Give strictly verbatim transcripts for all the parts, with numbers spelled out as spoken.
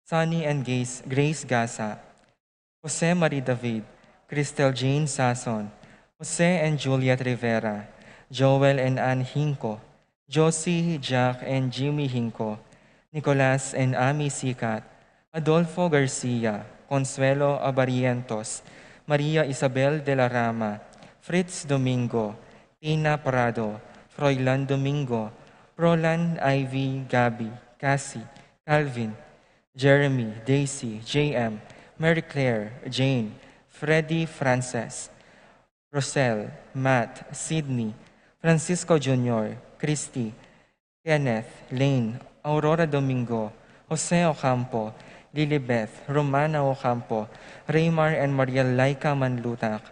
Sonny and Grace, Grace Gasa, Jose Marie David, Crystal Jane Sason, Jose and Juliet Rivera, Joel and Ann Hinco, Josie, Jack and Jimmy Hinco, Nicolas and Amy Sikat, Adolfo Garcia, Consuelo Abarientos, Maria Isabel de la Rama, Fritz Domingo, Tina Prado, Froilan Domingo, Roland, Ivy, Gabby, Cassie, Calvin, Jeremy, Daisy, J M, Mary Claire, Jane, Freddy, Frances, Rosel, Matt, Sydney, Francisco Junior, Christy, Kenneth, Lane, Aurora Domingo, Jose Ocampo, Lilibeth, Romana Ocampo, Raymar and Maria Laika Manlutak,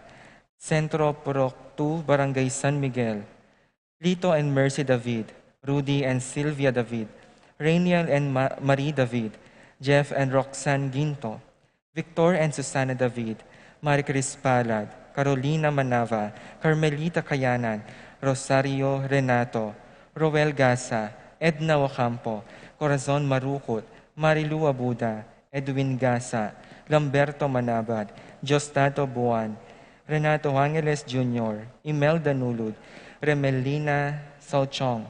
Centro Purok two, Barangay San Miguel, Lito and Mercy David, Rudy and Sylvia David, Rainiel and Ma- Marie David, Jeff and Roxanne Ginto, Victor and Susana David, Marie Chris Palad, Carolina Manava, Carmelita Kayanan, Rosario Renato, Roel Gasa, Edna Ocampo, Corazon Marukut, Marilu Abuda, Edwin Gasa, Lamberto Manabad, Diosdado Buan, Renato Angeles Junior, Imelda Nulud, Remelina Salchong,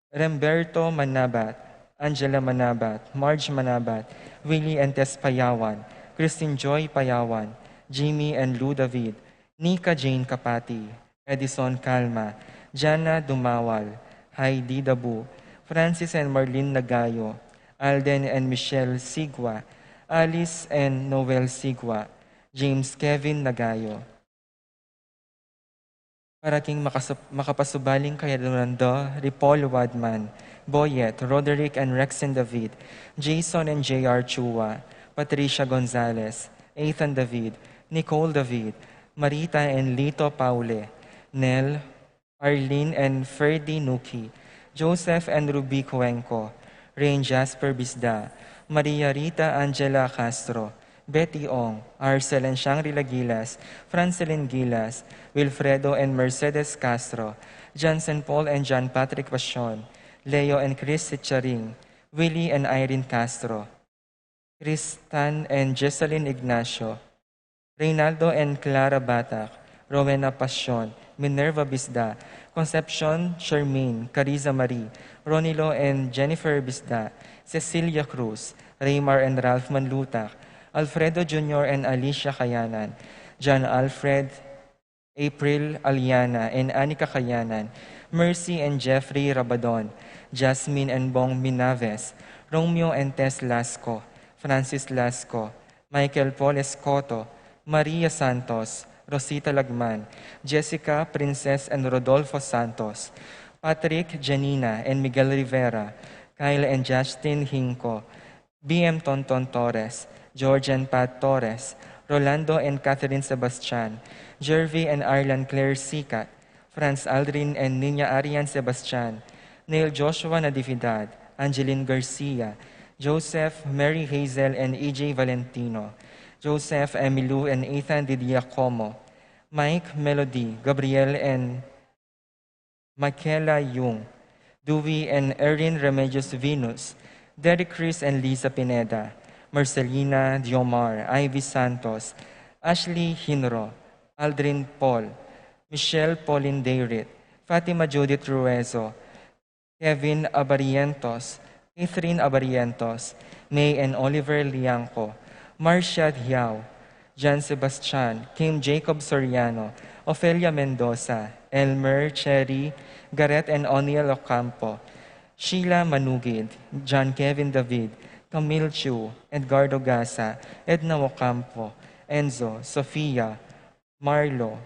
Remberto Manabat, Angela Manabat, Marge Manabat, Willie and Tess Payawan, Christine Joy Payawan, Jimmy and Lou David, Nika Jane Kapati, Edison Calma, Jana Dumawal, Heidi Dabu, Francis and Marlene Nagayo, Alden and Michelle Sigua, Alice and Noel Sigua, James Kevin Nagayo. Para king makasap- makapasubaling kayadwanan da, ri Paul Wadman, Boyet, Roderick and Rexin David, Jason and J R Chua, Patricia Gonzalez, Ethan David, Nicole David, Marita and Lito Paule, Nel, Arlene and Ferdy Nuki, Joseph and Ruby Cuenco, Rain Jasper Bisda, Maria Rita Angela Castro, Betty Ong, Arcel and Shangri-La Gilas, Francelin Gilas, Wilfredo and Mercedes Castro, Johnson Paul and John Patrick Pasion, Leo and Chris Sicharing, Willie and Irene Castro, Christan and Jessalyn Ignacio, Reynaldo and Clara Batak, Rowena Pasion, Minerva Bisda, Concepcion Charmaine, Cariza Marie, Ronilo and Jennifer Bisda, Cecilia Cruz, Raymar and Ralph Manlutak, Alfredo Junior and Alicia Kayanan, John Alfred, April Aliana and Anika Kayanan, Mercy and Jeffrey Rabadon, Jasmine and Bong Minaves, Romeo and Tess Lasco, Francis Lasco, Michael Paul Escoto, Maria Santos, Rosita Lagman, Jessica, Princess and Rodolfo Santos, Patrick, Janina and Miguel Rivera, Kyle and Justin Hinco, B M Tonton Torres, George and Pat Torres, Rolando and Catherine Sebastian, Jervy and Arlan Claire Sikat, Franz Aldrin and Nina Arian Sebastian, Neil Joshua Natividad, Angeline Garcia, Joseph, Mary Hazel and E J Valentino, Joseph, Emilu and Ethan Di Giacomo, Mike, Melody, Gabriel and Michaela Yung, Dewey and Erin Remedios Venus, Derek Chris and Lisa Pineda, Marcelina Diomar, Ivy Santos, Ashley Hinro, Aldrin Paul, Michelle Pauline Dayrit, Fatima Judith Ruezo, Kevin Abarientos, Catherine Abarientos, May and Oliver Liangco, Marcia Diao, John Sebastian, Kim Jacob Soriano, Ofelia Mendoza, Elmer, Cherry, Gareth and O'Neil Ocampo, Sheila Manugid, John Kevin David, Camille Chu, Edgardo Gasa, Edna Ocampo, Enzo, Sofia, Marlo,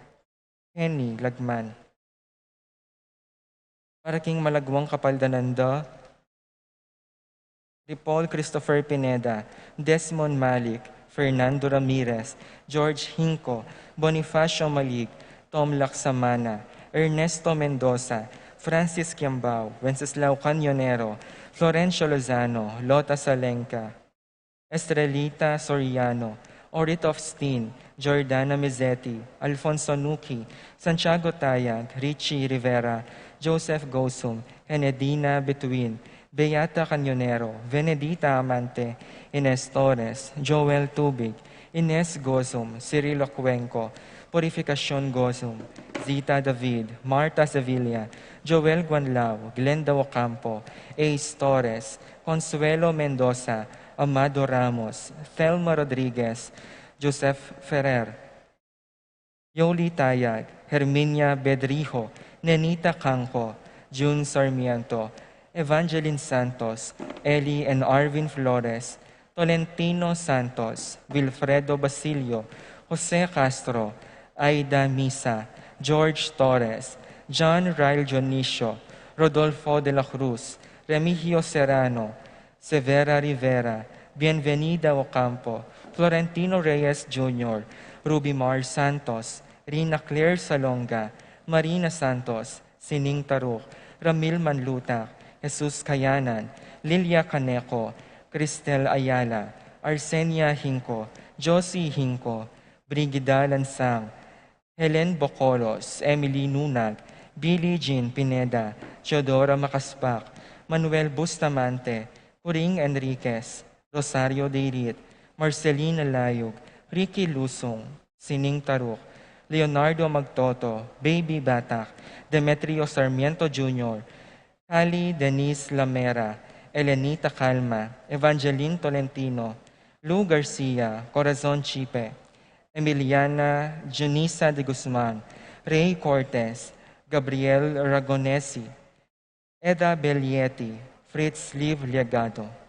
Henny Lagman. Para king malagwang kapaldanan da, ri Paul Christopher Pineda, Desmond Malik, Fernando Ramirez, George Hinco, Bonifacio Malig, Tom Laksamana, Ernesto Mendoza, Francis Kiambao, Wenceslao Cañonero, Florencio Lozano, Lota Salenca, Estrelita Soriano, Orit of Steen, Jordana Mizeti, Alfonso Nuki, Santiago Tayag, Richie Rivera, Joseph Gosum, Henedina Between, Beata Cañonero, Venedita Amante, Ines Torres, Joel Tubig, Ines Gozum, Cirilo Cuenco, Purificacion Gozum, Zita David, Marta Sevilla, Joel Guanlao, Glenda Ocampo, Ace Torres, Consuelo Mendoza, Amado Ramos, Thelma Rodriguez, Joseph Ferrer, Yoli Tayag, Herminia Bedrijo, Nenita Cangco, June Sarmiento, Evangeline Santos, Eli and Arvin Flores, Tolentino Santos, Wilfredo Basilio, Jose Castro, Aida Misa, George Torres, John Ryle Dionisio, Rodolfo de la Cruz, Remigio Serrano, Severa Rivera, Bienvenida Ocampo, Florentino Reyes Junior, Ruby Mar Santos, Rina Claire Salonga, Marina Santos, Sining Taruk, Ramil Manlutak, Jesus Kayanan, Lilia Caneco, Cristel Ayala, Arsenia Hinco, Josie Hinco, Brigida Lansang, Helen Bocolos, Emily Nunag, Billie Jean Pineda, Teodora Macaspac, Manuel Bustamante, Puring Enriquez, Rosario Deirit, Marcelina Layug, Ricky Lusung, Sining Taruk, Leonardo Magtoto, Baby Batak, Demetrio Sarmiento Junior, Kali Denise Lamera, Elenita Calma, Evangeline Tolentino, Lou Garcia, Corazon Chipe, Emiliana Junisa de Guzman, Ray Cortez, Gabriel Ragonesi, Eda Belietti, Fritz Liv Liagado.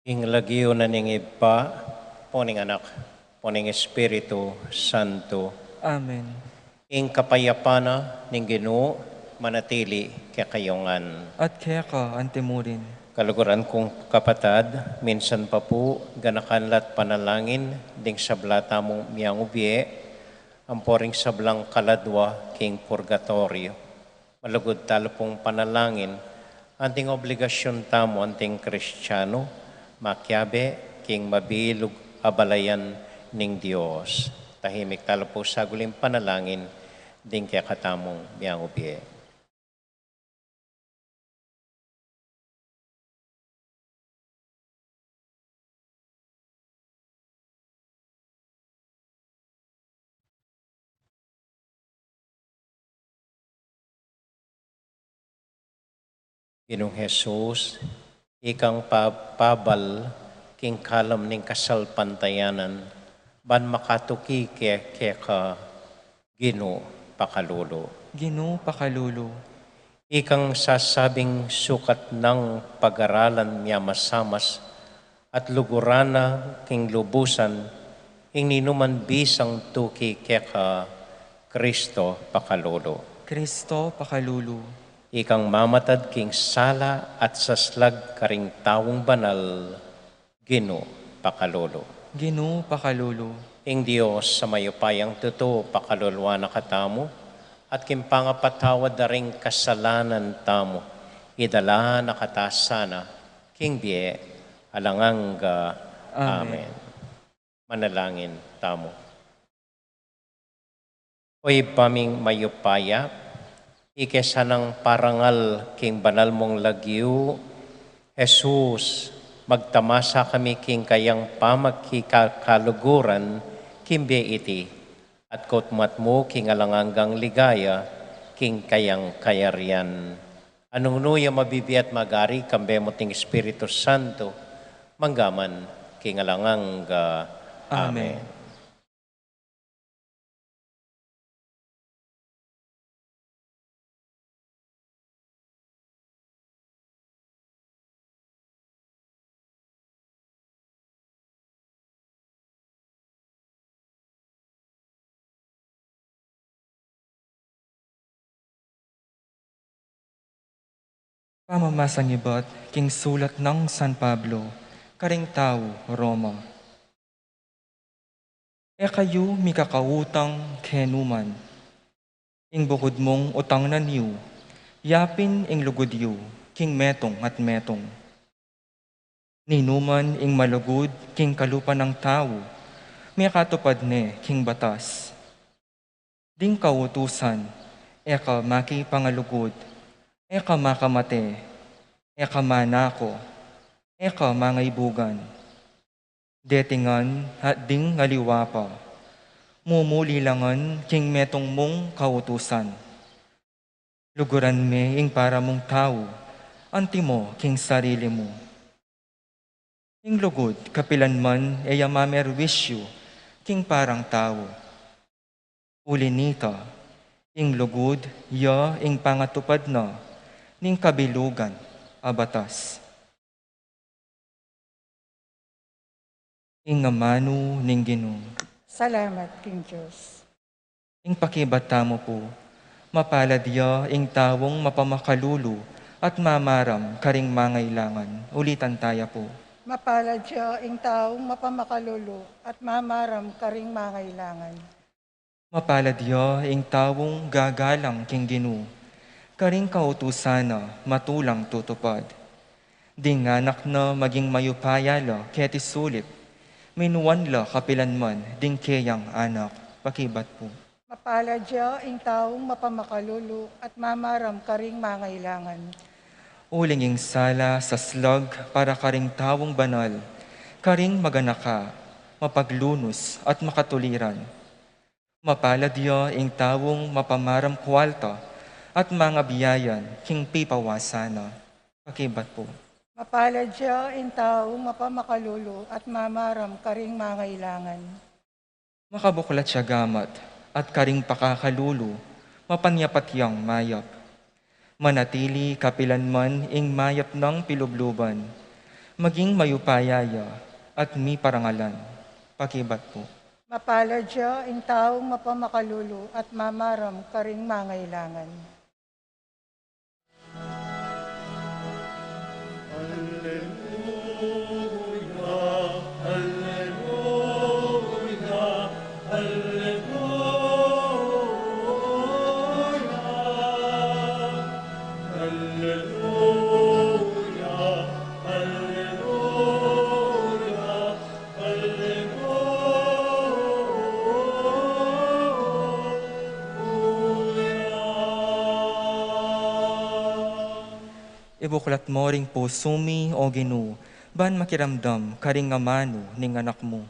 Ing lagyu na ning Ibpa, ampo ning Anak, ampo ning Espiritu Santo. Amen. Ing kapayapan na ning Ginu Manatili kekayu ngan. At keka antimurin. Kaluguran kung kapatad, minsan pa pu, ganakan la't panalangin ding sabla tamung miangubie, ampo ring sablang kaladwa king purgatoryo. Malugud tala pung panalangin, anting obligasyun tamu anting Kristianu, makiabe king mabilug a balayan ning Dios. Tahimik tala pu saguling panalangin ding kekatamung miangubie. Ginung Jesus, ikang pa-, pabal king kalam ning kasalpantayanan, ban makatuki ke-, keka, Ginu, pakalulu. Ginu, pakalulu. Ikang sasabing sukat nang pagaralan miamasamas at luguran na king lubusan ing ninuman bisang tuki keka, Kristo, pakalulu. Kristo, pakalulu. Ikang mamatad king sala at saslag karing taung banal, Ginu, pakalulu. Ginu, pakalulu. Ing Dios a mayupayang tutu pakaluluan na katamu, at king pangapatawad da ring kasalanan tamu, idala na kata sana king bie alang angga. Amen. Amen. Manalangin tamu. O Ibpa ming mayupaya, ike sanang parangal king banal mung lagyu, Jesus, magtamasa kami king kayang pamakikakaluguran king bie iti, at kutmat mu king alang anggang ligaya king kayang kayarian. Nung nu ya mabibie at magari kambe mu king Espiritu Santo, mangga man king alang angga. Amen. Amen. Pamamasang ibat king sulat nang San Pablo karing tau Roma. E kayu mikakautang kenuman. Ing bukud mung utang na niyu, yapin ing lugud yu king metung at metung. Ninuman ing malugud king kalupa nang tau, mekatupad ne king batas. Ding kautusan, e ka makipangalugud, e ka makamate, e ka manako, e ka mangaibugan. Deti ngan at ding aliwa pa, mumuli la ngan king metung mung kautusan. Luguran me ing para mung tau, antimo king sarili mu. Ing lugud kapilan man e ya mamerwisyu king parang tau. Uli nita, ing lugud ya ing pangatupad na ning kabilugan a batas. Ing amanu ning Ginu. Salamat king Dios. Ing pakibat tamu pu, mapalad ya ing taung mapamakalulu at mamaram karing mangailangan. Ulitan taya pu. Mapalad ya ing taung mapamakalulu at mamaram karing mangailangan. Mapalad ya ing taung gagalang king Ginu, karing kautusan na matulang tutupad. Ding anak na maging mayupaya la keti sulip, minuan la kapilan man ding keyang anak. Pakibat pu. Mapalad ya ing taung mapamakalulu at mamaram karing mangailangan. Uling ing sala saslag para karing taung banal, karing maganaka, mapaglunus at makatuliran. Mapalad ya ing taung mapamaram kualta at mangabiayan king pipawasan na. Pakibat pu. Mapalad ya ing taung mapamakalulu at mamaram karing mangailangan. Makabuklat ya gamat at karing pakakalulu, mapanyapat yang mayap. Manatili kapilan man ing mayap nang pilubluban, maging mayupaya ya at miparangalan. Pakibat pu. Mapalad ya ing taung mapamakalulu at mamaram karing mangailangan. Ibuklat mu ring pusu mi, O Ginu, ban makiramdam karing amanu ning Anak mu.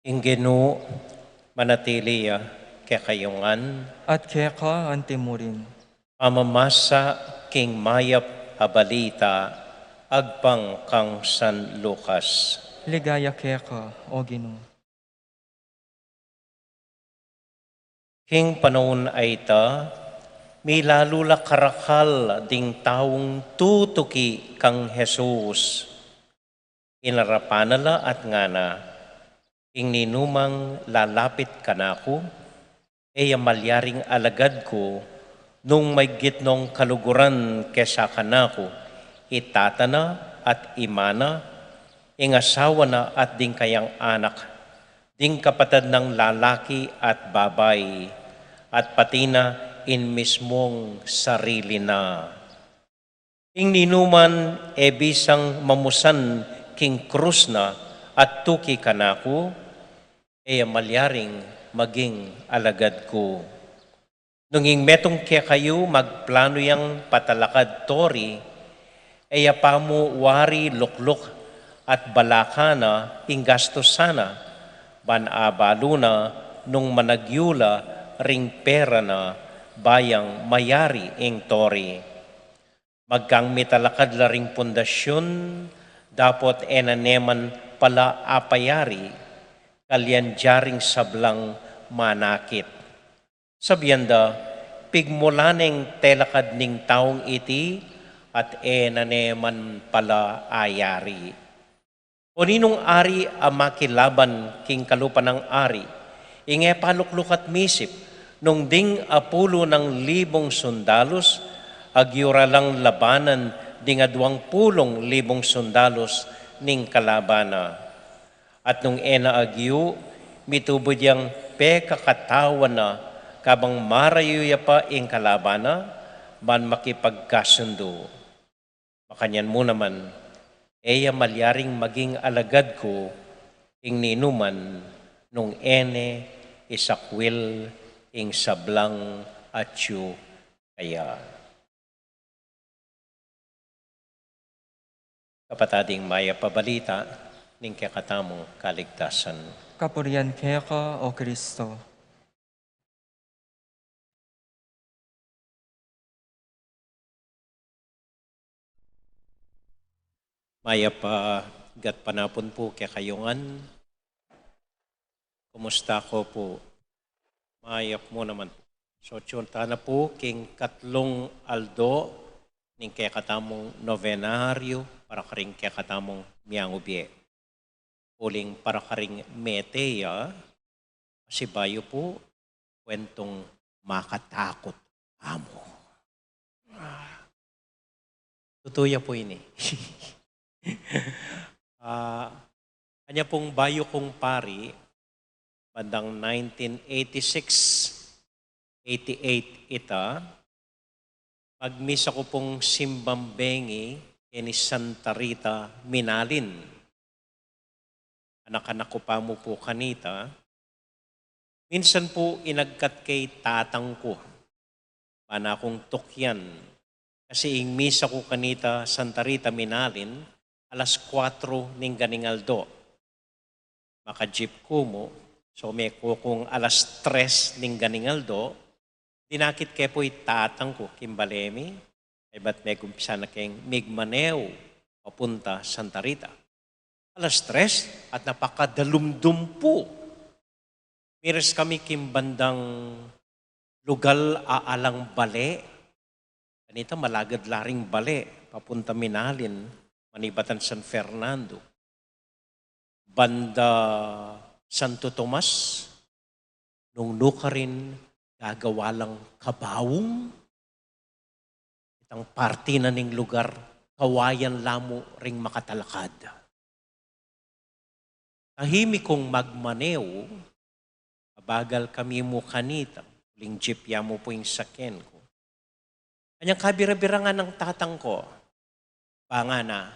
Ing Ginu manatili ya kekayu ngan. At keka antimurin. Pamamasa king mayap a balita agpang kang San Lucas. Ligaya keka, O Ginu. King panaun a ita, milalu la karakal ding taung tutuki kang Jesus. Inarapan na la at ngana, ing ninumang lalapit kanaku, e ya malyaring alagad ku, nung maigit nong kaluguran kesa kanaku, i tata na at ima na, ing asawa na at ding kayang anak, ding kapatad nang lalaki at babai, at pati na in mismung sarili na. Ing ninuman e bisang mamusan king krus na at tuki kanaku, e ya malyaring maging alagad ku. Nung ing metung kekayu magplanu yang patalakad tori, e ya pa mu wari lukluk at balaka na ing gastusan na, ban abalu na nung managyu la ring pera na ba yang mayari ing tori. Magkang mitalakad la ring pundasyun, dapot e na ne man pala apayari, kalyan dyaring sablang manakit. Sabian da, pigmula neng telakad ning taung iti, at e na ne man pala ayari. O ninung ari a makilaban king kalupa nang ari, ing e palukluk at misip, nung ding apulu nang libung sundalus, agyu ra lang labanan ding aduang pulung libung sundalus ning kalaban na. At nung e na agyu, mitubud yang pekakatawan na, kabang marayu ya pa ing kalaban na, ban makipagkasundu. Makanyan mu naman, e ya malyaring maging alagad ku, ing ninuman nung e ne isakwil ing sablang atyu kaya. Kapatad, ing mayap a balita ning kekatamung kaligtasan. Kapurian keka, O Kristo. Mayap a gatpanapun pu kekayu ngan. Kumusta ko pu? Mayap mu naman. So, atyu tana pu king katlung aldo ning kekatamung novenaryo para karing kekatamung miyangubie. Uling para karing mete ya, kasi bayu pu, kwentung makatakut amu. Ah, tutu ya pu ini. Ah, anya pung bayu kung pari, bandang nineteen eighty-six, eighty-eight ita, magmisa ku pung simbang bengi keni Santa Rita Minalin. Anak-anak ku pa mu pu kanita. Minsan pu inagkat ke i tatang ku, bana kung tukyan, kasi ing misa ku kanita Santa Rita Minalin, alas kuwatro ning ganing aldo. Maka-jeep ku mu, so meko kung alas tres ning ganing aldo, dinakit ke pu i tatang ku king bale mi, kaybat megumpisa na keng migmanew papunta Santa Rita. Alas tres at napakadalumdum pu. Miras kami king bandang lugal a alang bale. Kanita malagad la ring bale papunta Minalin, manibatan San Fernando. Banda Santo Tomas, nung nukarin, gagawa lang kabaung, itang parti na ning lugar, kawayan la mu ring makatalakad. Tahimik kung magmaneho, abagal kami mu kanita, uling jeep ya mu pu ing sakyan ku. Anyang kabira-bira ngana nang tatang ku, ba ngana,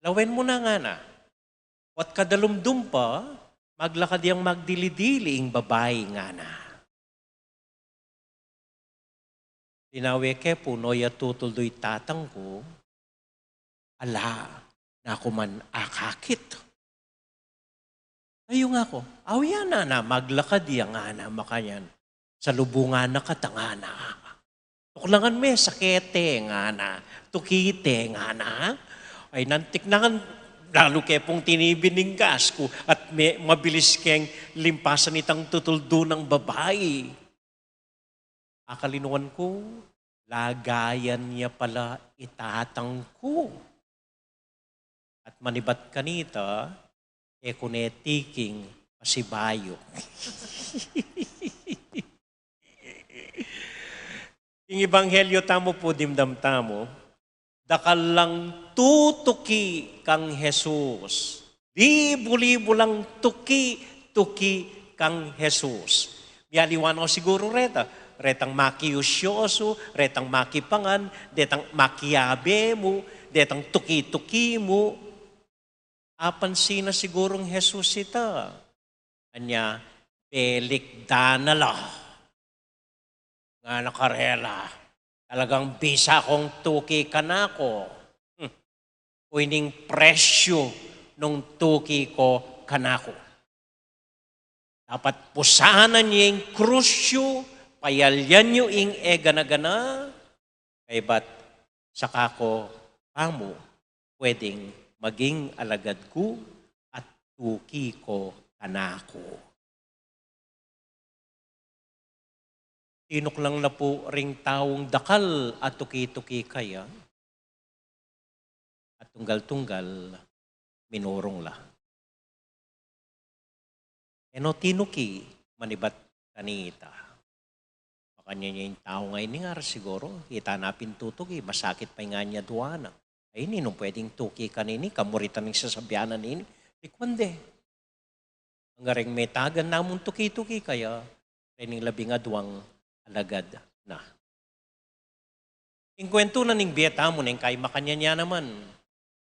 lawen mu na ngana. Wat kadalumdum pa, maglakad yang magdili-dili ing babai ngana. Linawe ke pu, no ya tutuldu i tatang ku, ala, naku man akakit. Ayu ngaku, awi ya ngana, maglakad ya ngana, makanyan. Salubungan na kata ngana. Tuklangan me, sakete ngana, tukite ngana. Ay, nantik na ngan, lalu ke pung tinibi ning gas ku, at me, mabilis keng limpasan itang tutuldu nang babai. Akalinuan ku, lagayan ya pala i tatang ku. At manibat kanita, e ku ne tiking pasibayu. Ing ebanghelyo tamu pu, dimdam tamu, dakal lang tutuki kang Jesus. Libu-libu lang tuki-tuki kang Jesus. Mialiwa na ku siguru reta, retang makiusyosu, retang makipangan, detang makiabe mu, detang tuki-tuki mu. Apansin na sigurung Jesus ita. Anya, belikdan na la. Ngana karela, talagang bisa kung tuki kanaku. Hmm. O ining presyu nung tuki ko kanaku. Dapat pusanan ye ing krus yu, payalyan yu ing e gana-gana, kaybat saka ko pamu pwedeng maging alagad ku at tuki ko kanaku. Tinuklang na pu ring taung dakal a tuki-tuki kaya, at tunggal-tunggal minurung la. E no tinuki, manibat kanita. Makanyan ya ing tau ngeni, ngara siguru, ita na pin tutuki, masakit pa ing anyadwan na. Ay, ninung pwedeng tuki kanini, kamuritan ning sasabian na nini, likwan de. Angga reng metagan namung tuki-tuki kaya, rening labing adwang alagad na. Ing kwentu na ning bie tamu neng kai makanyan ya naman.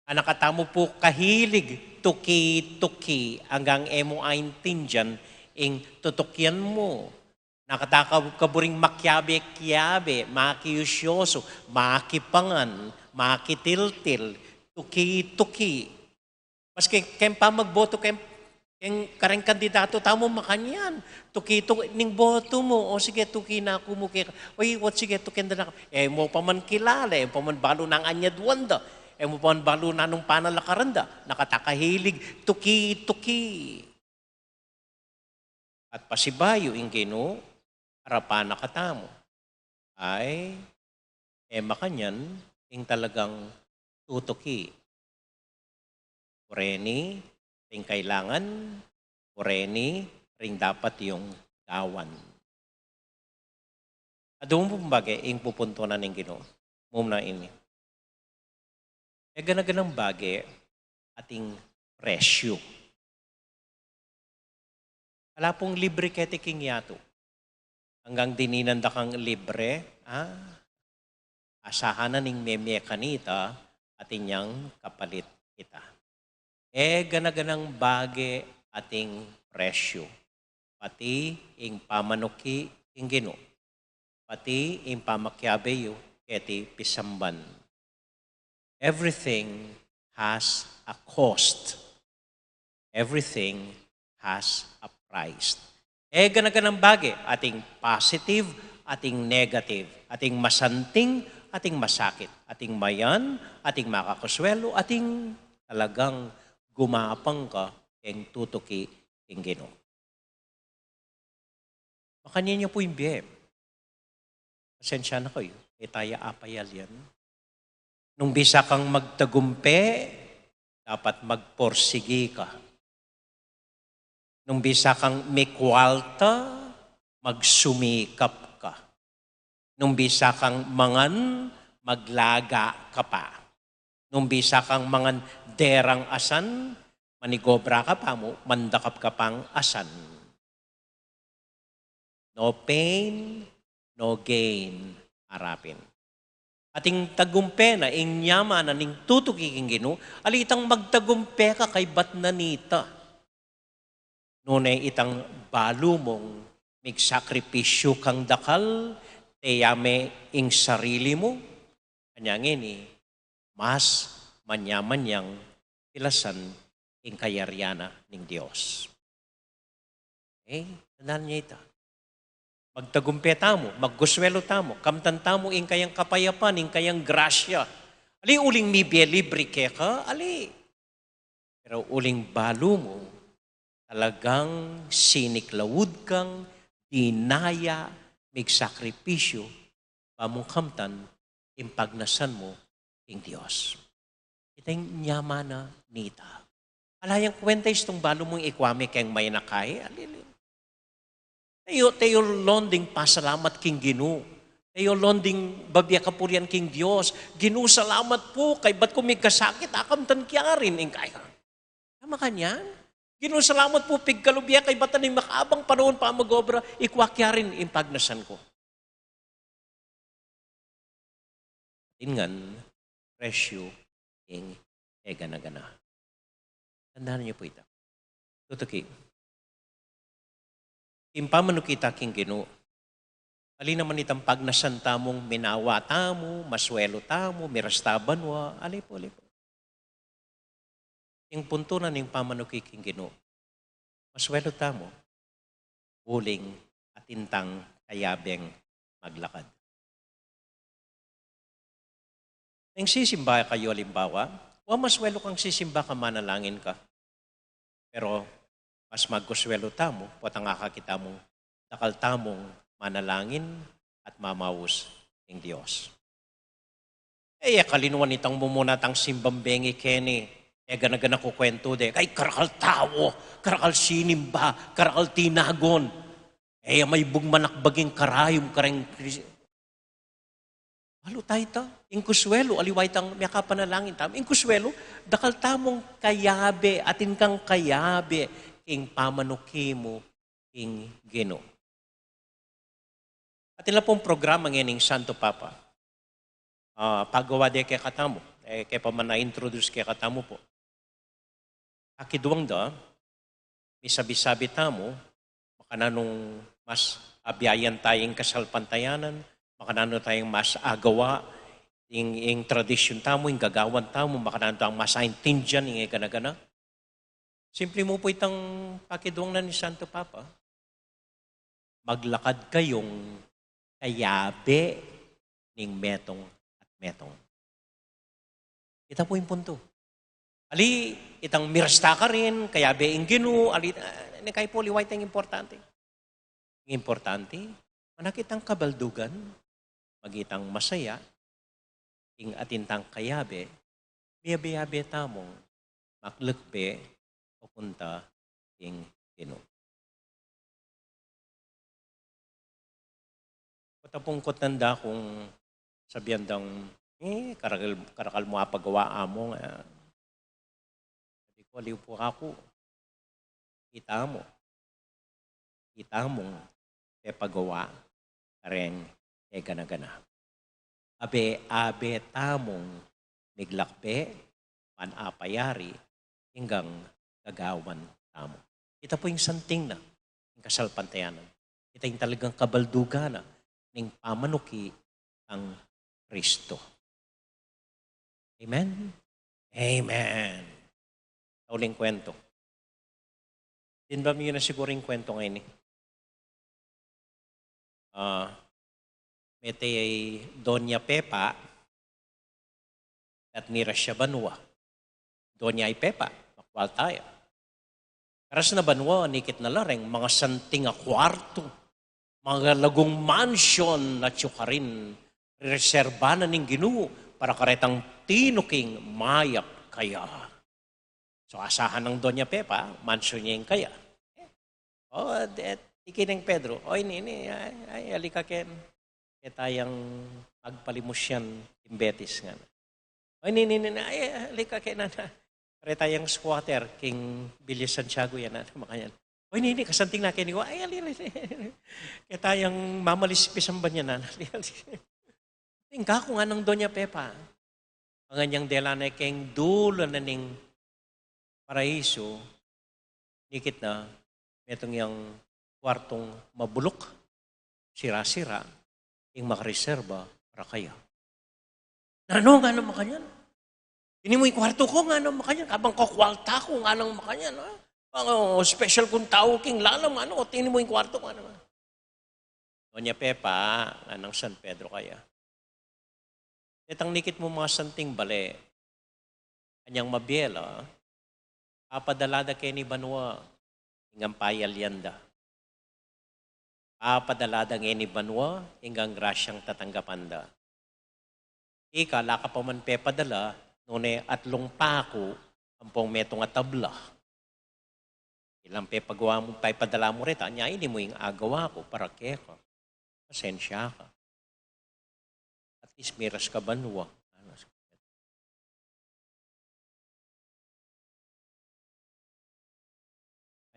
Anak a tamu pu kahilig tuki-tuki anggang e mu aintindian ing tutukian mu. Nakatakab ka buring makiabe-kiabe, makiusyosu, makipangan, makitiltil, tuki-tuki. Maski keng pamagbotu, keng, keng kareng kandidatu tamu makanyan. Tuki-tuki ning botu mu, o sige, tuki na ku mu keka. Oy, wat sige, tuki na ku. E mu pa man kilala, e mu pa man balu nang anyadwan da. E mu pa man balu nanung panalakaran da. Nakatakahilig, tuki-tuki. At pasibayu ing Ginu, arapan na katamu. Ay, e makanyan ing talagang tutuki. Kureni ring kailangan, kureni ring dapat yung gawan. Adung pung bage ing pupuntunan ning Ginu. Mumna ini. E gana-ganang bage ating presyu. Ala pung libre keti king yatu. Anggang dininan da kang libre, ah, asahan na ning meme kanita, atin yang kapalit kita. E gana-ganang bage ating presyu. Pati ing pamanuki king Ginu. Pati ing pamakiabe yu keti pisamban. Everything has a cost. Everything has a price. E gana-ganang bage, ating positive, ating negative, ating masanting, ating masakit, ating mayan, ating makakuswelu, ating talagang gumapang ka keng tutuki king Ginu. Makanyan ya pu ing bie. Pasensya na kayu, e taya apayalyan. Nung bisa kang magtagumpe, dapat magporsigi ka. Nung bisa kang mikwalta, magsumikap Nung bisa kang mangan, maglaga ka pa. Nung bisa kang mangan derang asan, manigobra ka pa mu, mandakap ka pang asan. No pain, no gain, arapin. Ating tagumpe na, ing nyaman na ning tutuki king Ginu, ali itang magtagumpe ka kaybat na nita. Nune itang balu mung migsakripisyu kang dakal, teyame ing sarili mu, anya ngeni, mas manyaman yang pilasan ing kayarian na ning Dios. Eh, tandaan niya ita. Magtagumpe tamu, magkuswelo tamu, kamtan tamu ing kayang kapayapan, ing kayang grasya. Ali uling mibie libre keka, ali. Pero uling balu mu, talagang siniklaud kang dinaya, migsakripisyu, ba mung kamtan, ing pagnasan mu king Dios. Ita ing nyaman na nita. Ala yang kwenta istung balu mung ikwa me keng mayanakay, alili. Teyolon ding pasalamat king Ginu. Teyolon ding babie kapurian king Dios. Ginu, salamat pu, kaybat ku migkasakit, akamtan kyarin ing kaya. Tama kanyan? Ginu, salamat pu, pigkalub ye kaybat ning makabang panaun pa magobra, ikwa kyarin ing pagnasan ku. Atin ngan presyu ing e gana-gana. Tandaan niyo pu ita. Tutuki. Ing pamanuki ta king Ginu. Ali naman itang pagnasan tamung minawa tamu, maswelo tamu, mirasta banua, ali pu, ali pu. Ing puntu na ning pamanuki king Ginu. Maswelo tamu, uling atin tang kayabeng maglakad. Neng sisimba kayu, alimbawa, wa, maswelo kang sisimba ka, manalangin ka. Pero mas magkuswelo tamu potang akakit tamung dakal tamung manalangin at mamaus king Dios. E, e kalinuan itang mumuna tang simbang bengi keni, e gana-gana kukwentu de, kay karakal tau, karakal sinimba, karakal tinagun. E, maibug manakbag ing karayum kareng Kris-, balu ta ita, ing kuswelu, aliwa itang miyakapanalangin tamu. Ing kuswelu, dakal tamung kayabe, atin kang kayabe king pamanuki mu king Ginu. Atin la pung programa ngening Santo Papa. Ah, pagawa de kekatamu, e, ke pa man a-introduce kekatamu pu. Pakiduang da, misabi-sabi tamu, makananu nung mas abiayan ta ing kasalpantayanan, makananu tayang mas agawa ing, ing tradisyun tamu, ing gagawan tamu, makananu tayang mas aintindian ing e gana-gana. Simpli mu pu itang pakiduang na ning Santo Papa. Maglakad kayung kayabe ning metung at metung. Ita pu ing puntu. Ali, itang mirasta karin, kayabe ing Ginu, ali, ah, ne kay pu, aliwa itang importante. Ing importante, manakit tang kabaldugan, maging tang masaya, ing atin tang kayabe, miyabe-yabe tamung maklekbe papunta king Ginu. Kota pung kutnan da kung sabian dang, e, karakal, karakal mu apagawa, Among, e. Sabi ku, aliwa pu aku, itamu, itamung pepagawa kareng e gana-gana. Abe-abe tamung miglakbe, panapayari, ing gagawan tamu. Ita pu ing santing na ning kasalpantayanan. Ita ing talagang kabaldugan na ning pamanuki kang Kristo. Amen? Amen. Uling kwento. Dinba mi na siguru ing kwento ngeni. Ah, mete ya i Doña Pepa, at mira siya banua. Doña i Pepa, makwalta ya. Karas na banua, nikit na la reng mga santing a kwartu, mga lagung mansion, atyu karin, reserba na ning Ginu para karetang tinuking mayap kaya. So, asahan nang Doña Pepa, mansion ya ing kaya. O, de, tiki neng Pedro, "Oy, nini, ay, ay, alika ken." Keta yang magpalimus yan, king Betis ngana. O, ini, ini, ini, ay, ay, ali ka keni, nana. Keta yang squatter, king Villa Santiago yan, nana, makanyan. O, ini, ini, kasanting na keni, ay, ali, ali, ali. Keta yang mamalispis ing ban yan, nana. Ali, ali. Ing kaku nganang Doña Pepa. Anggang yang dela ne king dulu na ning paraisu, ikit na, metung yang kuartung mabuluk, sira-sira, ing makareserba para kaya. Nanu, nganang makanyan? Ini mu ing kuartu ku, nganang makanyan? Kabang kukualta ku, nganang makanyan, ha? Ang special kung tau king lalam, nganang, o, ini mu ing kuartu ku, nganang. Doña Pepa, nganang San Pedro kaya. Detang ikit mu masanting bale. Anyang mabie la, papadala da keni banua, ing payalian da. Papadala da ngeni banua, ing grasyang tatanggapan da. Ika, ala ka pa man pepadala, nune atlung paku, ampong metung a tabla. Ilang pepagawa mu, pepadala mu reta, anya ini mu ing agawa ku para keka. Pasensya ka. At least miras ka banua.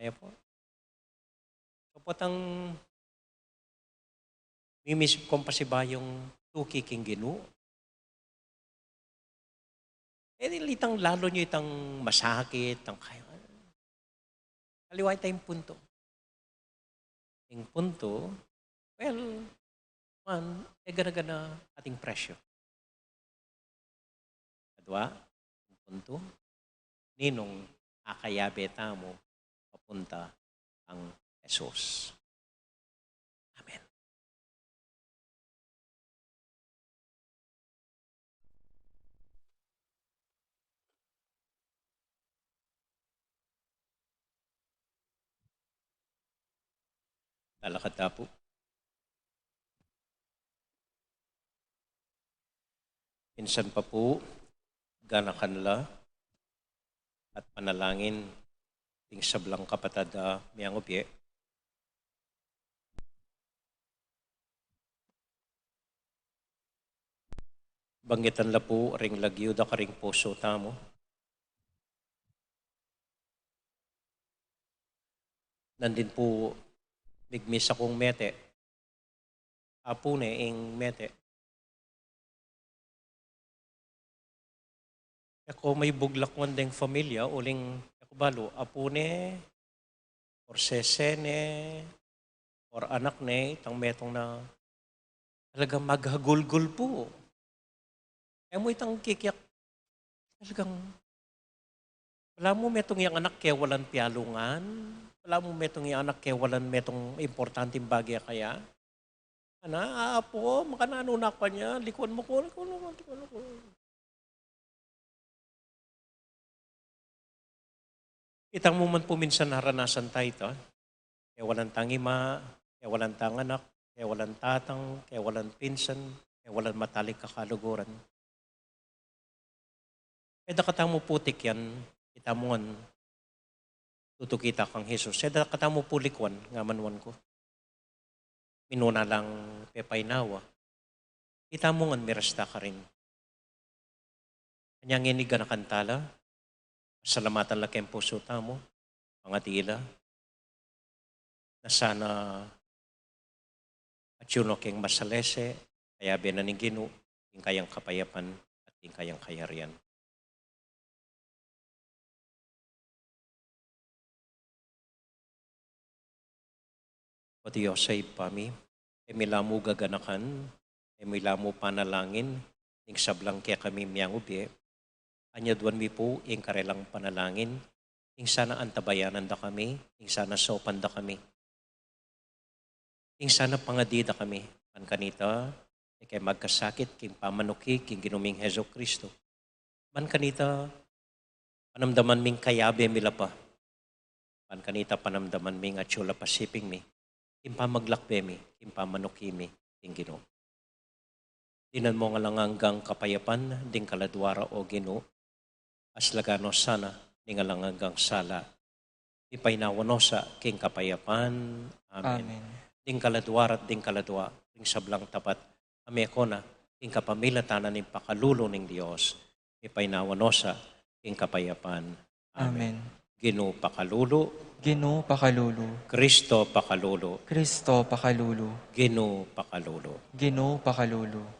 Aya pu. Kapatang mimisip kung pasibayung tuki king Ginu. E, itang lalu yu itang masakit, itang kaya. Aliwa ita ing puntu. Ing puntu, well, man, e gana-gana ating presyo. Kadua, ing puntu, ninung akayabe tamu papunta kang Jesus. Amen. Talakad ta pu. Minsan pa pu, ganakan la at panalangin ding sablang kapatad a miyangubie. Banggitan la pu ring lagyu da karing pusu tamu. Nandin pu migmisa kung mete. Apu ne ing mete. E ku maibuglakuan deng familia, uling e ku balu, apu ne, or sese ne, or anak ne, itang metung na talagang maghagulgul pu. E mu itang kikiyak, talagang, balamu metung yang anak kewalan pialungan, balamu metung yang anak kewalan metung importanteng bage kaya. Ana, apu, makananu na kanya, likuan mu ku, likuan mu ku, likuan mu ku. Itang mu man pu minsan naranasan ta ita, kewalan tang ima, kewalan tang anak, kewalan tatang, kewalan pinsan, kewalan matalik a kaluguran. E da katamu putik yan, ita mu ngan tutuki ta kang Jesus. E da katamu pu likuan, ngamanuan ku. Minuna lang pepainawa. Ita mu ngan miras ta karin. Anya ngeni ganakan ta la, pasalamatan la keng pusu tamu, pangadi la, na sana atyu no keng masalese, kayabe na ning Ginu, ing kayang kapayapan at ing kayang kayarian. O Dios a Ibpa mi, e mi la mu gaganakan, e mi la mu panalangin ing sablang kekami miyangubie, anyaduan mi pu ing karelang panalangin, ing sana antabayanan da kami, ing sana saupan da kami, ing sana pangadi da kami, ban kanita, e ke magkasakit king pamanuki king Ginu ming Jesucristo. Ban kanita, panamdaman ming kayabe mi la pa. Ban kanita, panamdaman ming atyu la pa siping mi, king pamaglakbe mi, king pamanuki mi king Ginu. Dinan mu ing alang anggang kapayapan ding kaladua ra, o Ginu, aslagan no sana ning alang anggang sala. Ipainawa no sa king kapayapan. Amen. Amen. Ding kaladua ra, ding kaladua, ring sablang tapat, a meko na king kapamilatan na ning pakalulu ning Dios, mipainawa no sa king kapayapan. Amen. Amen. Ginu pakalulu. Ginu pakalulu. Kristo pakalulu. Kristo pakalulu. Ginu pakalulu. Ginu pakalulu.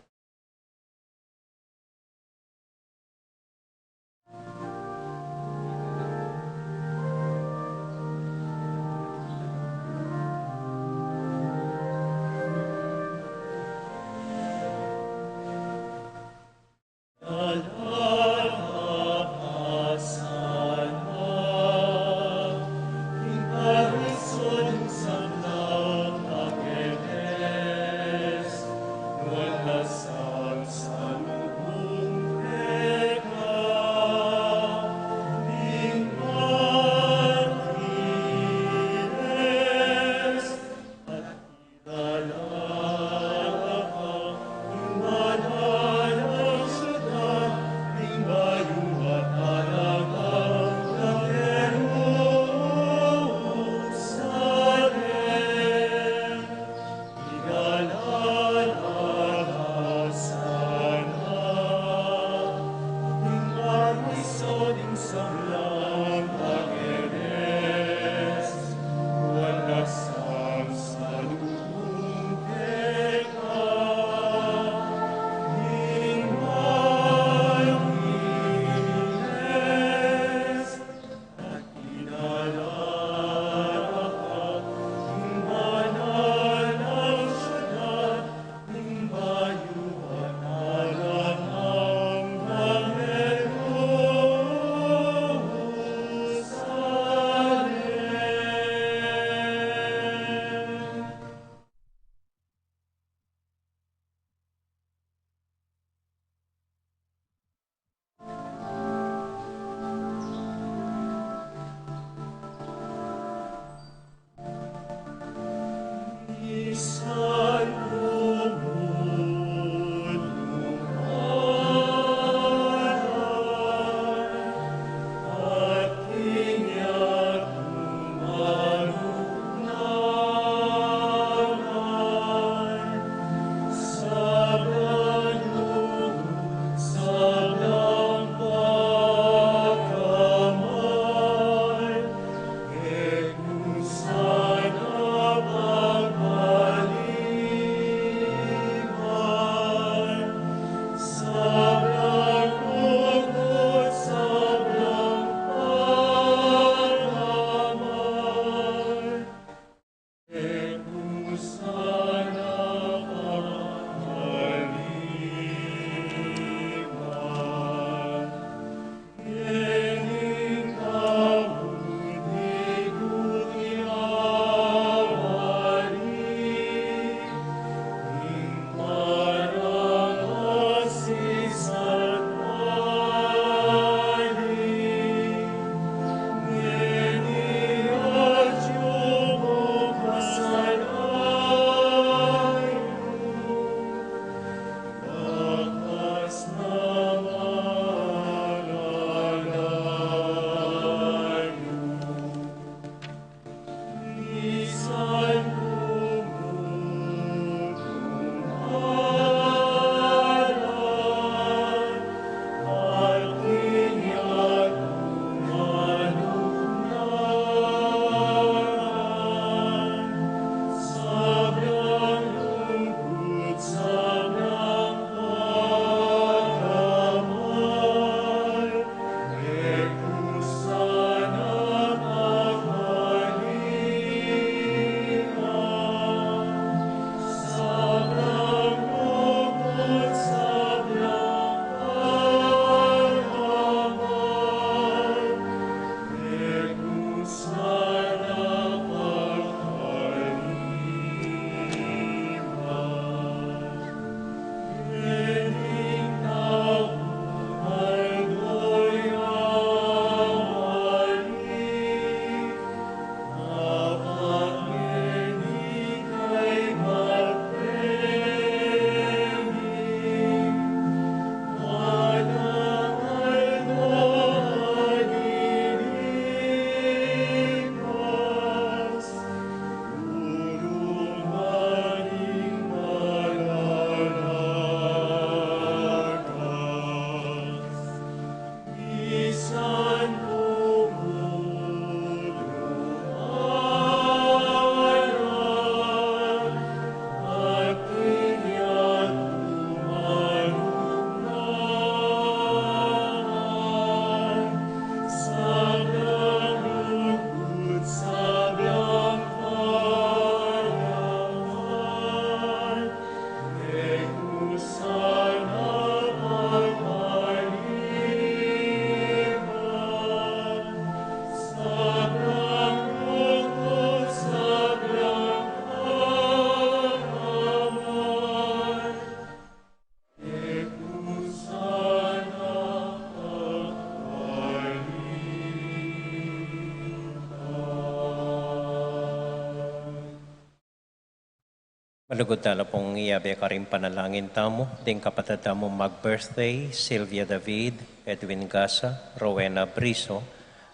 Malugud tala pung iyabe karing panalangin tamu ding kapatad tamung mag-birthday, Sylvia David, Edwin Gasa, Rowena Briso,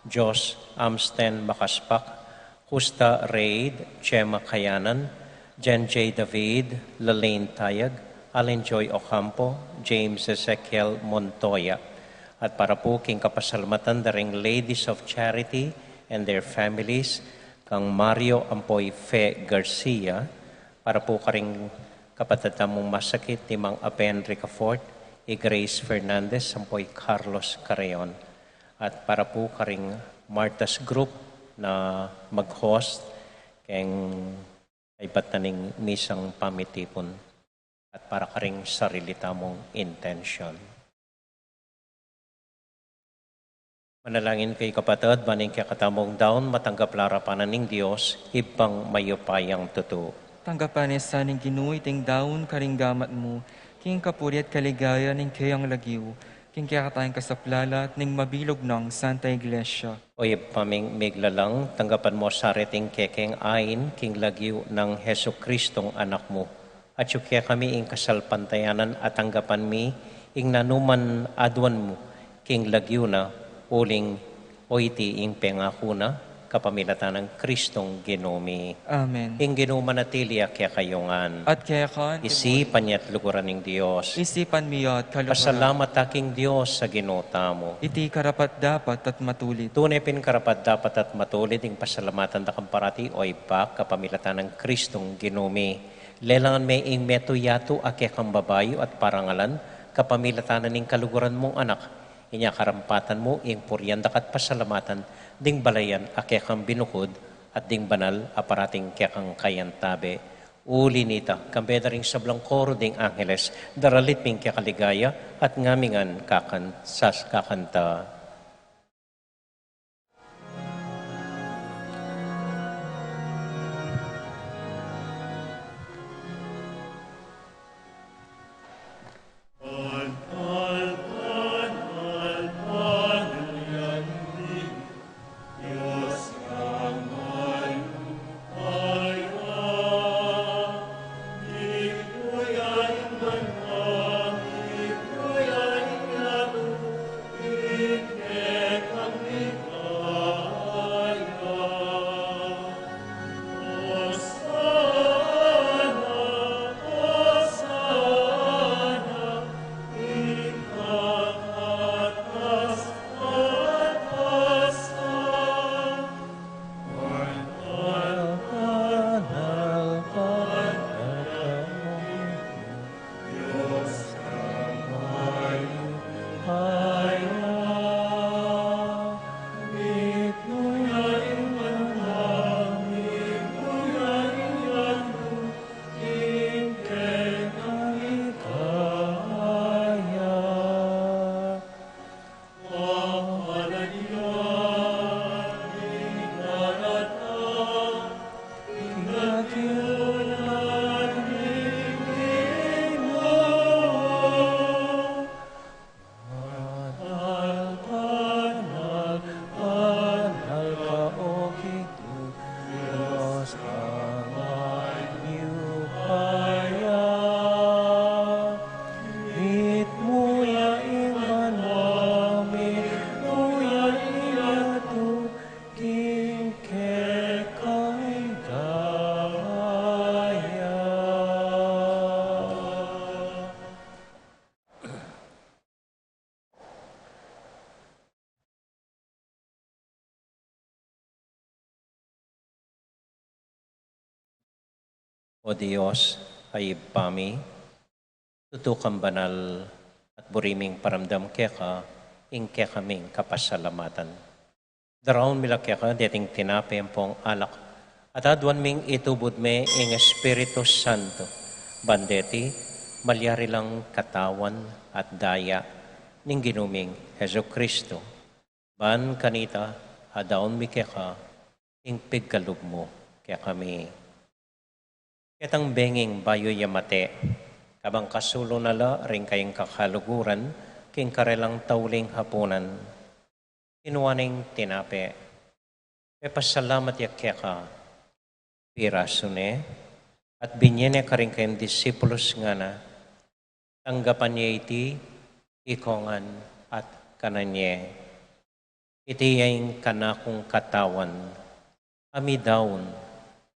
Josh Amsten Makaspak, Justa Reid, Chema Kayanan, Jen J David, Lalaine Tayag, Allen Joy Ocampo, James Ezekiel Montoya. At para pu king kapasalamatan da ring Ladies of Charity and their families, kang Mario ampo i Fe Garcia, para pu karing kapatad tamung masakit, i Mang Aben Ricafort, i Grace Fernandez ampo i Carlos Carreon. At para pu karing Martha's Group na mag-host keng kaybat na ning misang pamitipun at para karing sarili tamung intensyon. Manalangin kayu kapatad, ban ing kekatamung daun matanggap la arapan na ning Dios, Ibpang mayupayang tutu. Tanggapan na sa ning Ginu iting daun karing gamat mu, king kapurian at kaligayan ning keyang lagyu, king kekatang kasaplalan ning mabilug nang Santa Iglesia. O Ibpa ming miglalang, tanggapan mu sa reting kekeng ain king lagyu nang Jesucristong Anak mu. Atyu kekami ing kasalpantayanan at tanggapan mi ing nanuman aduan mu king lagyu na, uling o iti ing pengaku na, kapamilatan nang Cristong Ginu mi. Amen. Ing Ginu manatili ya kekayu ngan. At keka naman. Isipan ya at luguran ning Dios. Isipan mi ya at kaluguran. Pasalamat ta king Dios a Ginu tamu. Iti karapat-dapat at matulid. Tune pin karapat-dapat at matulid ing pasalamatan da kang parati, o Ibpa, kapamilatan nang Cristong Ginu mi. Lelangan me ing metung yatu a kekang babayu at parangalan, kapamilatan na ning kaluguran mung Anak. Inya karampatan mu ing purian da ka at pasalamatan ding balayan a kekang binukud at ding banal a parating kekang kayantabe. Uli nita, kambe da ring sablang koro ding angeles, daralit ming kekaligaya at ngamingan kakan-, sas-, kakanta. Banal, banal, banal ka, O Ginu, Dios ka mayupaya. Mitmu ya ing banua, mitmu ya ing yatu, king kekang ligaya. O Dios a Ibpa mi, tutu kang banal, at buri ming paramdam keka ing kekaming kapasalamatan. Daraun mi la keka deting tinape ampong alak, at aduan ming itubud me ing Espiritu Santo, ban deti malyari lang katawan at daya ning Ginu ming Jesucristo. Ban kanita, adaun mi keka ing pigkalub mu kekami. Ketang benging bayu ya mate, kabang kasulu na la ring kayang kakaluguran king karelang tauling hapunan, kinua neng tinape, pepasalamat ya keka, pirasu ne, At binye ne karing kayang disipulus, ngana: Tanggapan ye iti ikongan at kanan ye. Iti ya ing kanakung katawan a midaun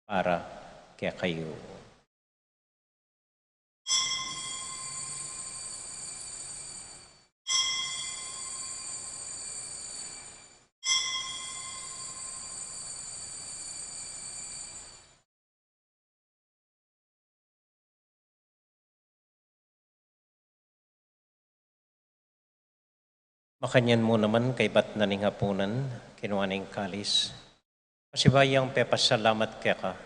para kekayu. Makanyan mu naman kaybat na ning apunan, kinua ne ing kalis. Pasibayu yang pepasalamat keka,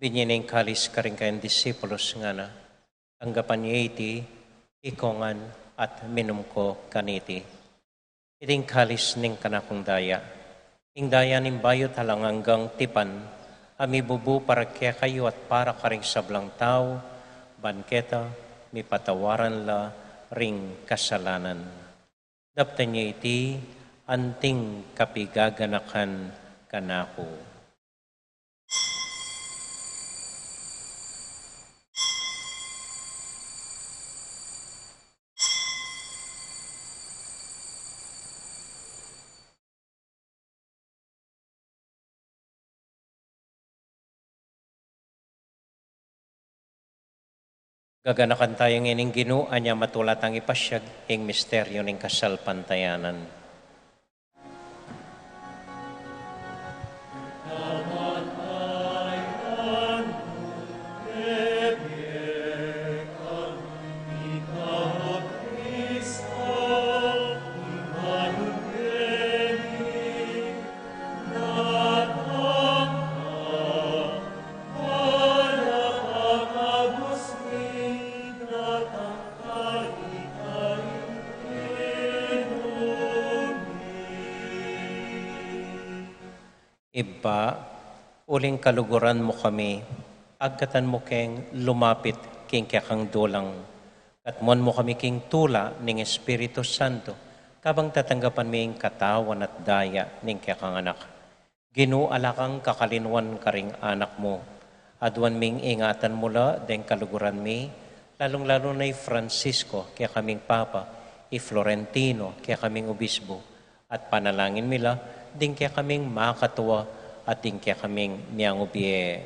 binye ne ing kalis karing kayang disipulus, ngana: Tanggapan ye iti ikongan at minum ko kaniti. Iti ing kalis ning kanakung daya, ing daya ning bayu at alang anggang tipan, a mibubu para kekayu at para karing sablang tau, ban keta mipatawaran la ring kasalanan. Daptan ye iti anting kapigaganakan kanaku. Gaganakan taya ngening Ginu, anya matula tang ipasyag ing misteryu ning kasalpantayanan. Ibpa, uling kaluguran mu kami, agkatan mu keng lumapit king kekang dulang, katmuan mu kami king tula ning Espiritu Santo, kabang tatanggapan mi ing katawan at daya ning kekang Anak. Ginu, ala kang kakalinuan karing anak mu. Aduan ming ingatan mu la deng kaluguran mi, lalung-lalu na i Francisco, kekaming Papa, i Florentino, kekaming Obisbu, at panalangin mi la ding kekaming makatua at ding kekaming miangubie.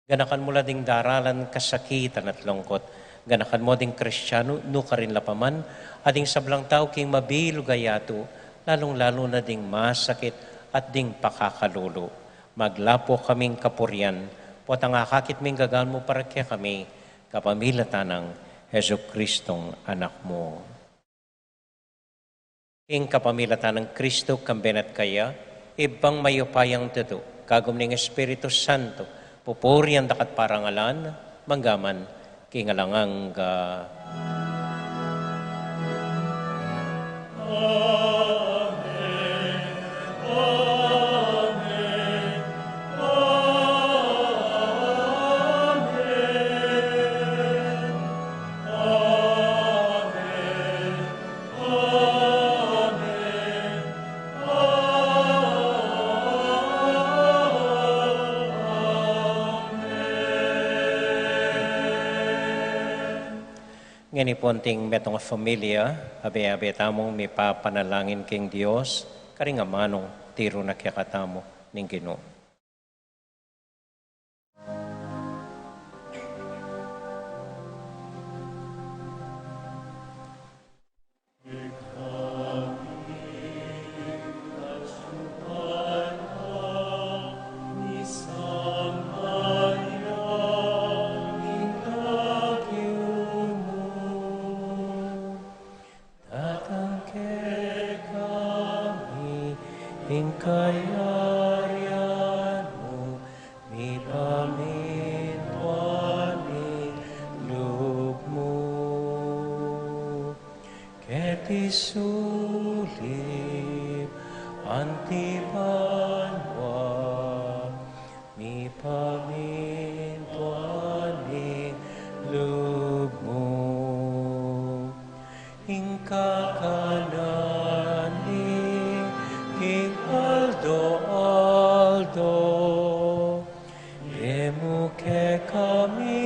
Ganakan mu la ding daralan kasakitan at lungkut. Ganakan mu ding Kristianu nukarin la pa man, at ding sablang tau king mabilug a yatu, lalung-lalu na ding masakit at ding pakakalulu. Maglapu kaming kapurian, potang akakit ming gagaan mu para kekami, kapamilatan nang Jesucristong Anak mu. King kapamilatan nang Kristo, kambe na at kaya, Ibpang mayupayang tutu, kagum ning Espiritu Santo, pupurian da ka at parangalan, mangga man king alang angga. Ngeni pu anting metung a familia, abe-abe tamung mipapanalangin king Dios, karing amanung tiru na kekatamu ning Ginu. Datang kekami ing kayarian mu, mipamintuan ing lub mu. Keti sulip anti banua, mipamintuan ing lub mu. Ing kakanan mi king aldo-aldo, ibie mu kekami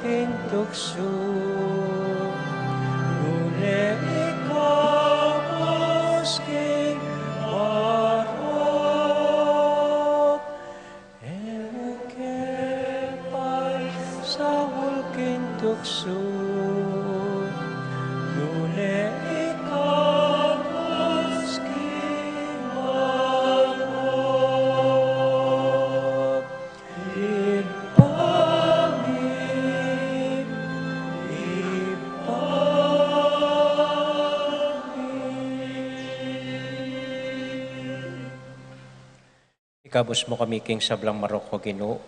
king tuksu, nune ikabus king marok, e mu ke paisaul king tuksu, nune ikabus king marok. Ibpa mi, Ibpa mi. Ikabus mu kami king sablang marok, O Ginu.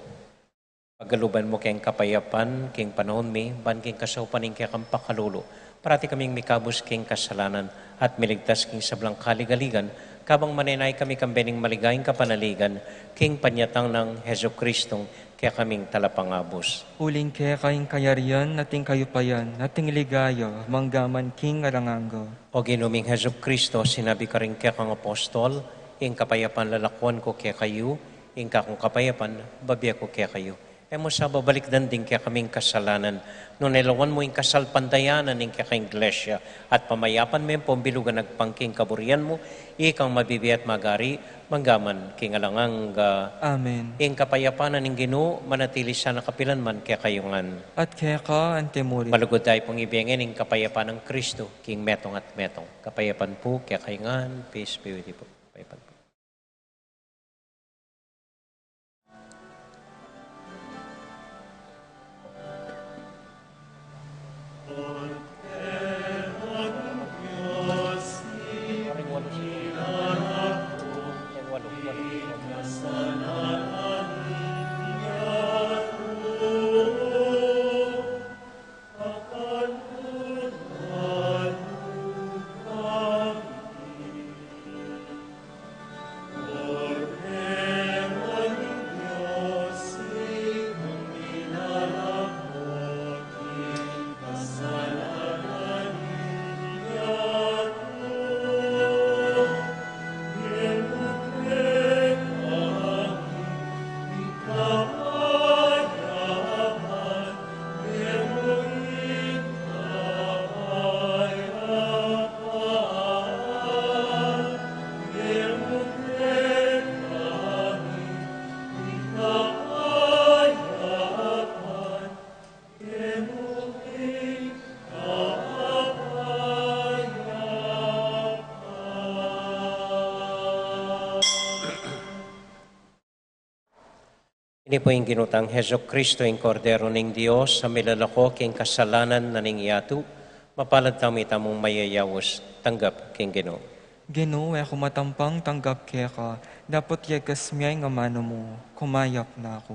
Pagaluban mu keng kapayapan king panaun mi, ban king kasaupan ning kekang pakalulu, parati kaming mikabus king kasalanan at miligtas king sablang kaligaligan, kabang manenaya kami kambe ning maligayang kapanaligan king panyatang nang Jesucristong kekaming Talapangabus. Uling keka ing kayarian, at ing kayupayan, at ing ligaya, manggaman king alang angga. O Ginu ming Jesucristo, sinabi karing kekang apostol, ing kapayapan lalakuan ku kekayu, ing kakung kapayapan babie ku kekayu. E mu sa babalikdan ding kekaming kasalanan, nune lawan mu ing kasalpantayanan ning kekang Iglesia, at pamayapan me ampong bilugan agpang king kaburian mu, ikang mabibie at magari, manggaman king alang angga. Amen. Ing kapayapan na ning Ginu, manatili sana kapilan man kekayu ngan. At keka antimurin. Malugud tayu pung ibie ngan ing kapayapan nang Kristo, king metung at metung. Kapayapan pu kekayu ngan, peace be with you po. Kapayapan pu. Ini pu ing Ginu tang Jesucristo, ing Kordero ning Dios, a milalako king kasalanan na ning yatu. Mapalad tamu itamung mayayaus tanggap king Ginu. Ginu, e ku matampang tanggap keka, dapot yegas mu ya ing amanu mu, kumayap na ku.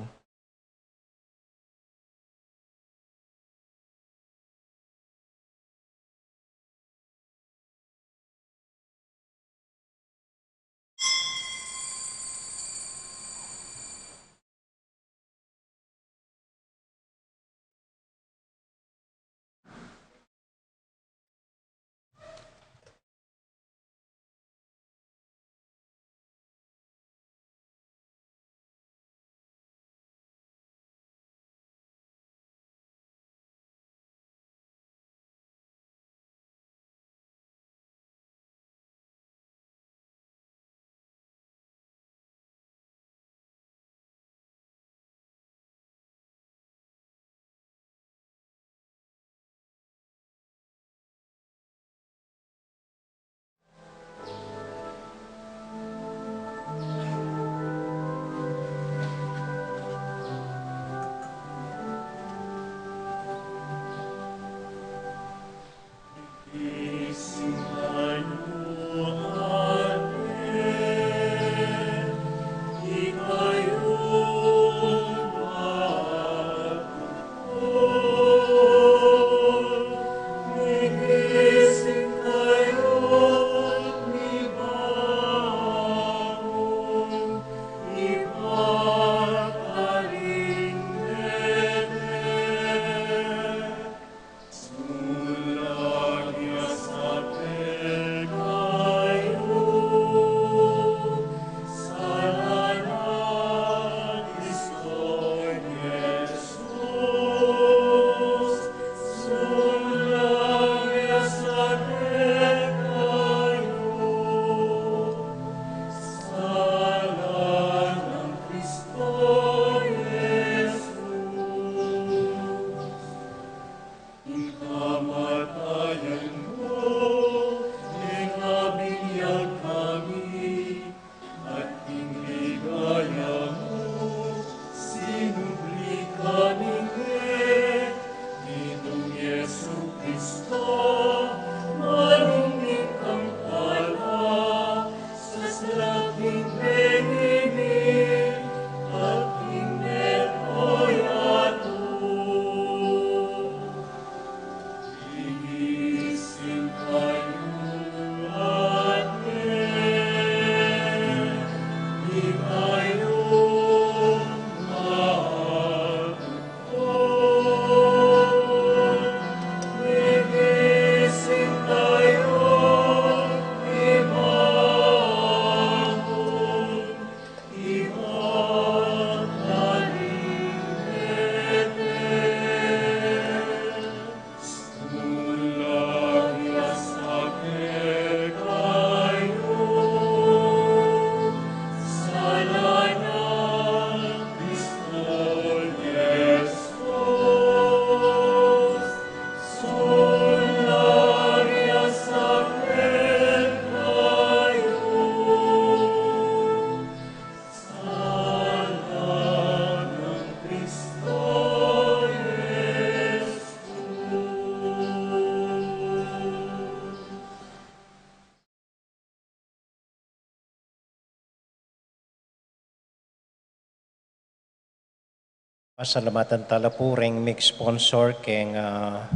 Pasalamatan tala pu reng mig-sponsor keng, ah,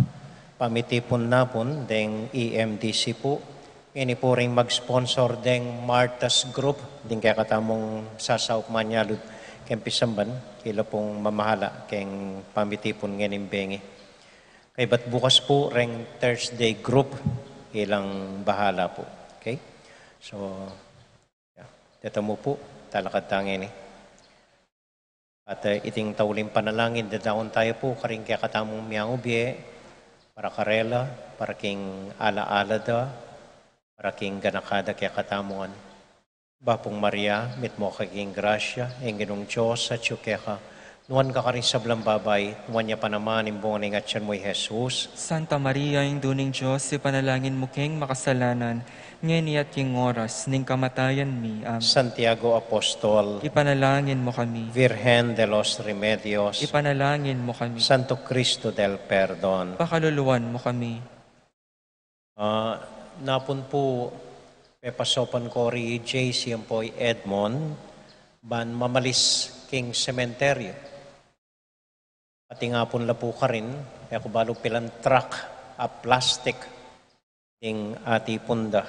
pamitipun napun deng E M D C pu. Ngeni pu reng mag-sponsor deng Martha's Group, ding kekatamung sasaup manyalud keng pisamban, ila pung mamahala keng pamitipun ngening bengi. Kaybat bukas pu reng Thursday Group, ilang bahala pu. Okay? So, ya, deta mu pu, talakad ta ngeni. At, eh, iting tauling panalangin, dadaun taya pu karing kekatamung miangubie, para karela, para king ala-ala da, para king ganaka da kekatamu ngan. Bapung Maria, mitmu ka king grasya, ing Ginung Dios atyu keka, nuan ka karing sablang babai, nuan ya pa naman ing bunga ning atyan mu, i Jesus. Santa Maria, Indu ning Dios, ipanalangin mu keng makasalanan, ngeni at king oras ning kamatayan mi. Amen. Santiago Apostol, ipanalangin mu kami. Virgen de los Remedios, ipanalangin mu kami. Santo Cristo del Perdon, pakaluluan mu kami. Ah, napun pu, pepasaupan ko ri J C ampo i Edmond, ban mamalis king sementeryo. Pati ngapun la pu karin, e ku balu pilan truck a plastik ding atipun da.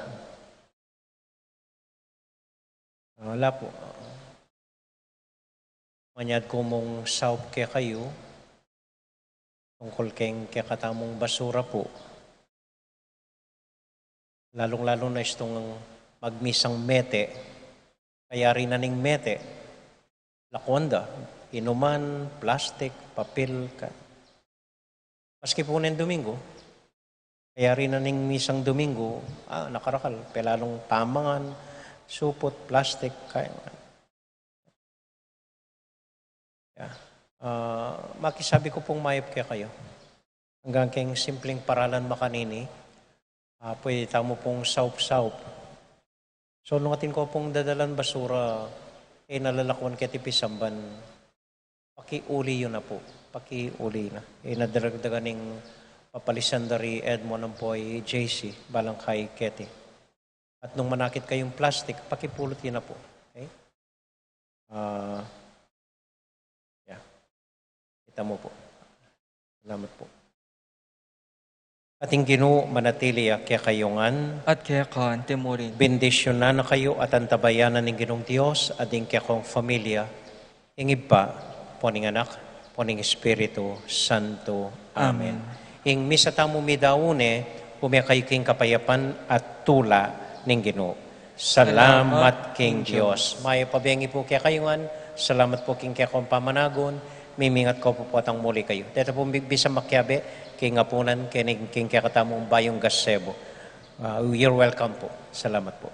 Ala pu. Manyad ku mung saup kekayu, tungkul keng kekatamung basura pu. Lalung-lalu na istung magmisang mete, kayari na ning mete, lakuan da, inuman, plastik, papil, ka-, maski pu neng Domingo, kayari na ning misang Domingo, ah, nakarakal, pelalung pamangan, suput, plastik, kaya nga. Ya. Ah, makisabi ku pung mayap kekayu. Anggang keng simpleng paralan makanini, ah, pwede tamu pung saup-saup. So, nung atin ko pung dadalan basura, e na lalakuan keti pisamban, pakiuli yu na pu. Pakiuli na. E na daragdagan ing papalisan da ri Edmond ampo i J C, balang kai keti. At nung manakit kayung plastik, pakipulot yu na pu. Okay? Ah, ya. Kita mu pu. Salamat pu. At ing Ginu manatili ya kekayu ngan. At keka anti murin. Bendisyunan na kayu at antabayanan ning Ginung Dios, at ding kekong familia, ing Ibpa, ampo ning Anak, ampo ning Espiritu Santo. Amen. Amen. Ing misa tamu midaun ne, ume kayu king kapayapan at tula ning Ginu. Salamat king Dios. Mayap a bengi pu kekayu ngan, salamat pu king kekong pamanagun, mimingat ko pu potang muli kayu. Deta pu bi-, bisa makiabe, king apunan, keni king kekatamung bayung gazebo. Ah, you're welcome pu. Salamat pu.